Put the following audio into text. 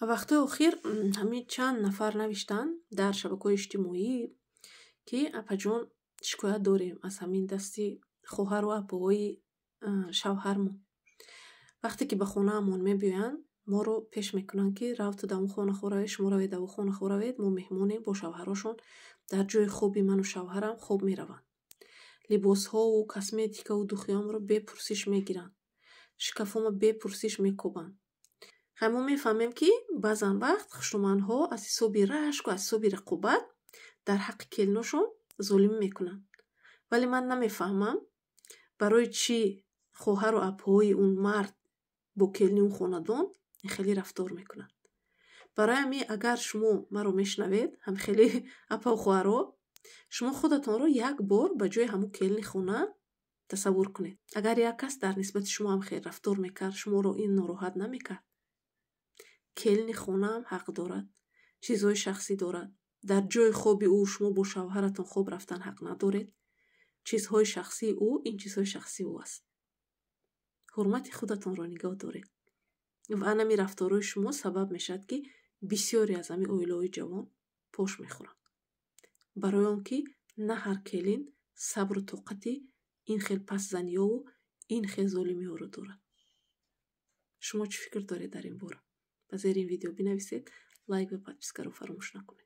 Вақтҳои охир ҳамин чанд нафар навиштанд дар шабакаҳои иҷтимоӣ, ки апаҷон, шикоят дорем аз ҳамин дасти хоҳару апаҳои шавҳармон. Вақте ки ба хонаамон мебиёянд, моро пеш мекунанд, ки рав, ту дар он хона равед, шумо равед, дар он хона равед, мо меҳмонем. Бо шавҳарошон дар ҷои хоби ману шавҳарам хоб мераванд. Либосҳову косметикаву духиёмро бепурсиш мегиранд, шкафома бепурсиш мекобанд. Хай, мо мефаҳмем, ки баъзан вақт хушнуманҳо аз ҳисоби рашку аз ҳисоби рақобат дар ҳаққи келиношон золимӣ мекунанд, вале ман намефаҳмам, барои чӣ хоҳару апҳои он мард бо келини он хонадон хеле рафтор мекунанд. Барои ҳамин, агар шумо маро мешунавед, ҳам хеле апау хоҳаро, шумо худатонро як бор ба ҷои ҳамун келини хона тасаввур кунед. Агар як кас дар нисбати шумо ҳам хел рафтор мекард, шуморо ин нороҳат намекард? Келини хонаам ҳақ дорад, чизҳои шахсӣ дорад. Дар ҷои хоби ӯ шумо бо шавҳаратон хоб рафтан ҳақ надоред. Чизҳои шахсии ӯ ин чизҳои шахсии ӯ аст. Ҳурмати худатонро нигоҳ доред. Ва анами рафторҳои шумо сабаб мешавад, ки бисёре аз ҳамин оилаҳои ҷавон пош мехӯранд, барои он ки на ҳар келин сабру тоқати ин хел пастзаниёву ин хел золимиҳоро дорад. Шумо чӣ фикр доред дар ин бора? Ба зери ин видео бинависед, лайк ва подпискаро фаромӯш накунед.